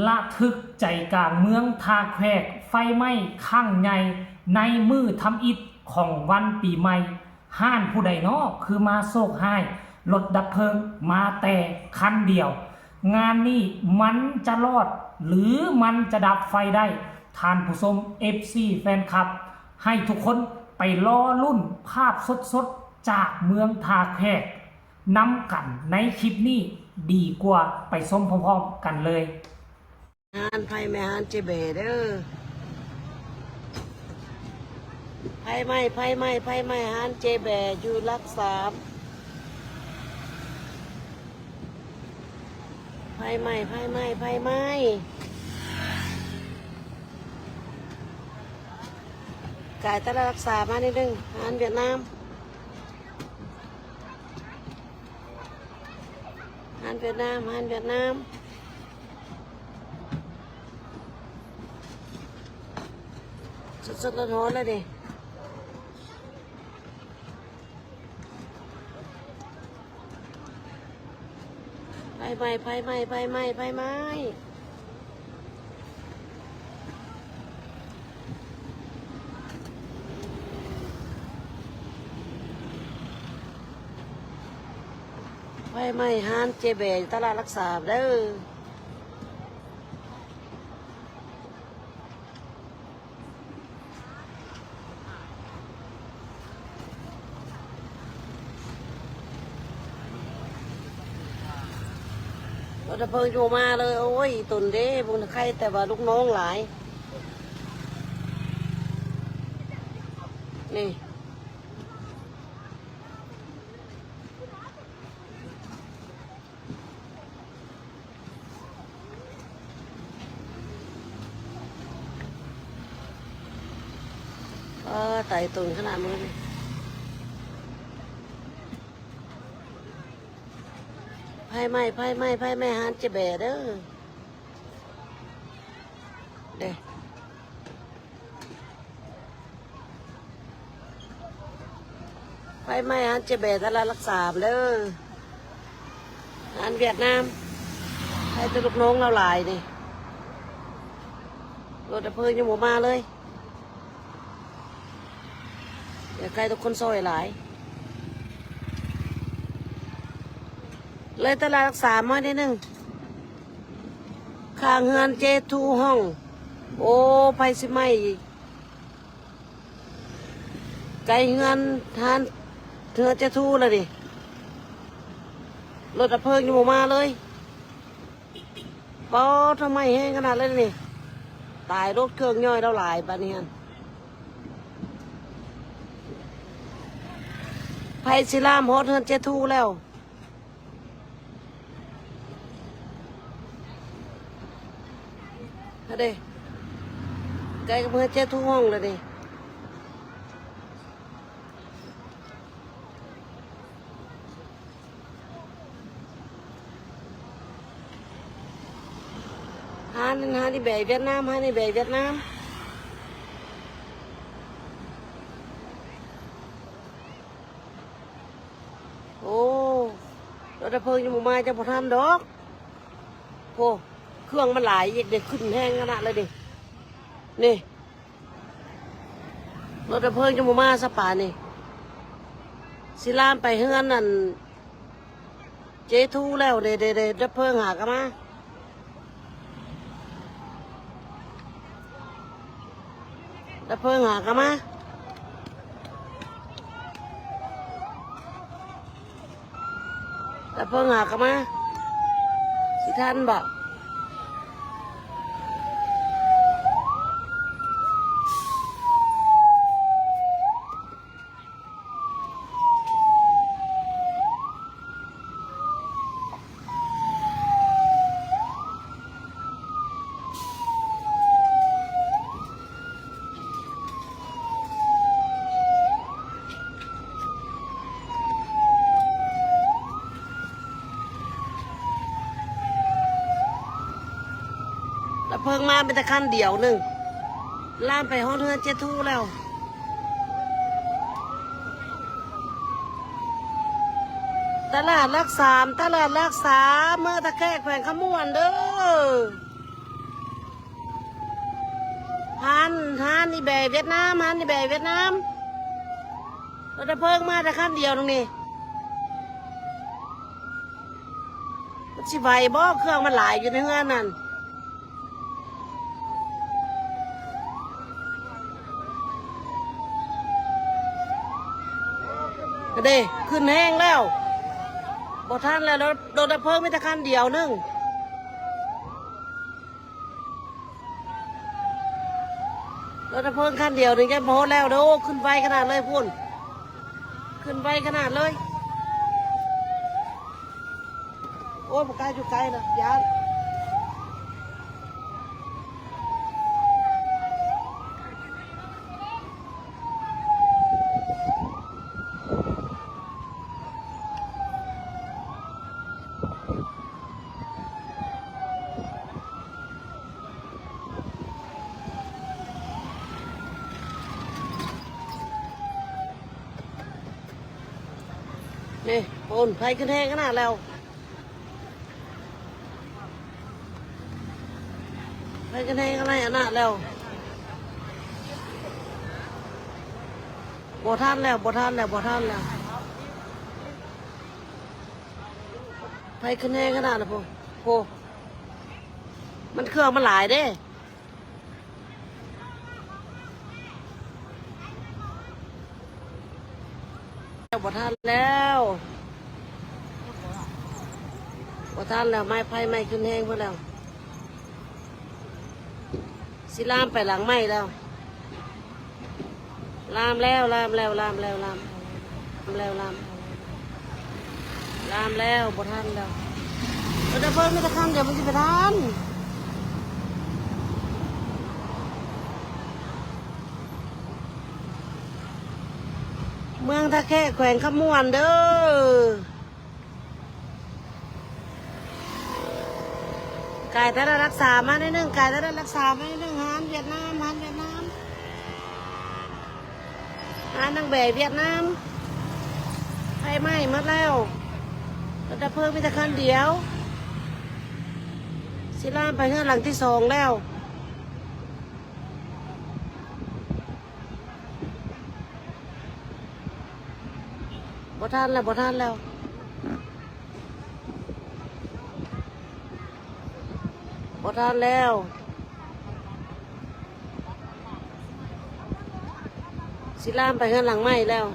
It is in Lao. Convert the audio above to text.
ລະທຶກໃຈກາງເມືອງທ່າແຂກ ໄຟໄໝ້ຄັ້ງໃຫຍ່ໃນມື້ທຳອິດຂອງວັນປີໃໝ່. ຮ້ານຜູ້ໃດນໍຄືມາໂຊກຮ້າຍ? ລົດດັບເພີງມາແຕ່ຄັນດຽວ. ງານນີ້ມັນຈະລອດ ຫຼື ມັນຈະດັບໄຟໄດ້? ທ່ານຜູ້ຊົມ ເອັຟຊີ ແຟນຄລັບ ໃຫ້ທຸກຄົນໄປລໍລຸ້ນພາບສົດໆຈາກເມືອງທ່າແຂກ ນຳກັນໃນຄລິບນີ້ດີກວ່າ. ໄປຊົມພ້ອມໆກັນເລີຍ. ຮ້ານໄຟໄໝ້ຮ້ານເຈແບເດີ. ໄຟໄໝ້ ໄຟໄໝ້ ໄຟໄໝ້ຮ້ານເຈແບຢູ່ຫຼັກສາມ. ໄຟໄໝ້ ໄຟໄໝ້ ໄຟໄໝ້. ກາຍຕະຫຼາດຫຼັກສາມມານິດໜຶ່ງ. ຮ້ານຫວຽດນາມ ຮ້ານຫວຽດນາມ ຮ້ານຫວຽດນາມ ສົດໆຮ້ອນໆເລີຍເດ. ໄຟໄໝ້ ໄຟໄໝ້ ໄຟໄໝ້ ໄຟໄໝ້. ໄຟໄໝ້ຮ້ານເຈແບ ຕະຫຼາດຫຼັກສາມເດີ. ລົດດັບເພີງຢູ່ມາເລີຍ. ໂອ້ຍ ຕົນເດ້ ບໍ່ໄດ້ໄຄ ແຕ່ວ່າລູກນ້ອງຫຼາຍ. ນີ້ ເອີ ຕາຍຕົນຂະໜາດມື້ນີ້. ໄຟໄໝ້ ໄຟໄໝ້ ໄຟໄໝ້ຮ້ານເຈແບເດີ ເດ້. ໄຟໄໝ້ຮ້ານເຈແບ ຕະຫຼາດຫຼັກສາມເດີ. ຮ້ານຫວຽດນາມ ໃຫ້ແຕ່ລູກນ້ອງລາວຫຼາຍນີ້. ລົດດັບເພີງຍັງບໍ່ມາເລີຍ. ຢາກໃຫ້ທຸກຄົນຊ່ອຍຫຼາຍ ເລີຍຕະຫຼາດຫຼັກສາມມາໜ້ອຍໜຶ່ງ. ຂ້າງເຮືອນເຈທູຫ້ອງ. ໂອ້ ໄຟຊິໄໝ້ອີກ. ໃກ້ເຮືອນ ຮ້ານເຮືອນເຈທູແລ້ວນີ້. ລົດດັບເພີງຍັງບໍ່ມາເລີຍ. ປາດ ທຳໄມແຮງຂະໜາດເລີຍນີ້. ຕາຍ ລົດເຄື່ອງຍ່ອຍລາວຫຼາຍບາດນີ້ຫັ້ນ. ໄຟຊິລາມຮອດເຮືອນເຈທູແລ້ວ. ຫັ້ນເດ້ ໃກ້ກັບເຮືອນເຈທູຫ້ອງແລ້ວນີ້. ຮ້ານ ຮ້ານນີ້ແບຫວຽດນາມ ຮ້ານນີ້ແບຫວຽດນາມ. ໂອ້ ລົດດັບເພີງຍັງບໍ່ມາ ຈະບໍ່ທັນດອກ. ໂອ້ ເຄື່ອງມັນຫຼາຍອີກເດ້ ຂຶ້ນແຮງຂະໜາດເລີຍເດ້ ນີ້. ລົດດັບເພີງຍັງບໍ່ມາຊະປານນີ້. ຊິລາມໄປເຮືອນນັ້ນ ເຈທູແລ້ວເດ້ ເດ້ ເດ້ ດັບເພີງຫາກະມາ. ດັບເພີງຫາກະມາ. ດັບເພີງຫາກະມາ. ຊິທັນບໍ່? ດັບເພີງມາເປັນແຕ່ຄັນດຽວໜຶ່ງ ລາມໄປຮອດເຮືອນເຈທູແລ້ວ. ຕະຫຼາດຫຼັກສາມ ຕະຫຼາດຫຼັກສາມ ເມືອງທ່າແຂກ ແຂວງຄຳມ່ວນເດີ. ທ່ານ ຮ້ານອີແບຫວຽດນາມ ຮ້ານອີແບຫວຽດນາມ. ລົດດັບເພີງມາແຕ່ຄັນດຽວໜຶ່ງນີ້ ມັນຊິໄຫວບໍ່? ເຄື່ອງມັນຫຼາຍຢູ່ໃນເຮືອນນັ້ນ. ເດ້ ຂຶ້ນແຮງແລ້ວ ບໍ່ທັນແລ້ວ. ລົດ ລົດດັບເພີງມີແຕ່ຄັນດຽວໜຶ່ງ. ລົດດັບເພີງຄັນດຽວນີ້ຍັງບໍ່ຮອດແລ້ວເດີ. ໂອ້ ຂຶ້ນໄວຂະໜາດເລີຍພຸ້ນ ຂຶ້ນໄວຂະໜາດເລີຍ. ໂອ້ຍ ບໍ່ກ້າຢູ່ໃກ້ນະ ຢ້ານ. ນີ້ພຸ້ນ ໄຟຂຶ້ນແຮງຂະໜາດແລ້ວ ໄຟຂຶ້ນແຮງຂະໜາດແລ້ວ. ບໍ່ທັນແລ້ວ ບໍ່ທັນແລ້ວ ບໍ່ທັນແລ້ວ. ໄຟຂຶ້ນແຮງຂະໜາດນະ ໂພ ໂພ ມັນເຄື່ອງມັນຫຼາຍເດ້. ບໍ່ທັນແລ້ວ ບໍ່ທັນແລ້ວ ໄມ້ ໄຟໄໝ້ຂຶ້ນແຮງເບິດແລ້ວ. ຊິລາມໄປຫຼັງໄມ້ແລ້ວ. ລາມແລ້ວ ລາມແລ້ວ ລາມແລ້ວ ລາມແລ້ວ ລາມ ລາມແລ້ວ ບໍ່ທັນແລ້ວ. ເອີ ດັບເບິນມີແຕ່ຄັນດຽວ ມັນຊິໄປທັນ? ເມືອງທ່າແຂກ ແຂວງຄຳມ່ວນເດີ. ກາຍຕະຫຼາດຫຼັກສາມມາໜ້ອຍໜຶ່ງ ກາຍຕະຫຼາດຫຼັກສາມມາໜ້ອຍໜຶ່ງ. ຮ້ານຫວຽດນາມ ຮ້ານຫວຽດນາມ ຮ້ານນາງແບຫວຽດນາມ ໄຟໄໝ້ໝົດແລ້ວ. ລົດດັບເພີງມີແຕ່ຄັນດຽວ ຊິລາມໄປເຮືອນຫຼັງທີສອງແລ້ວ. ບໍ່ທັນແລ້ວ ບໍ່ທັນແລ້ວ ບໍ່ທັນແລ້ວ. ຊິລາມໄປເຮືອນຫຼັງໃໝ່ແລ້ວ.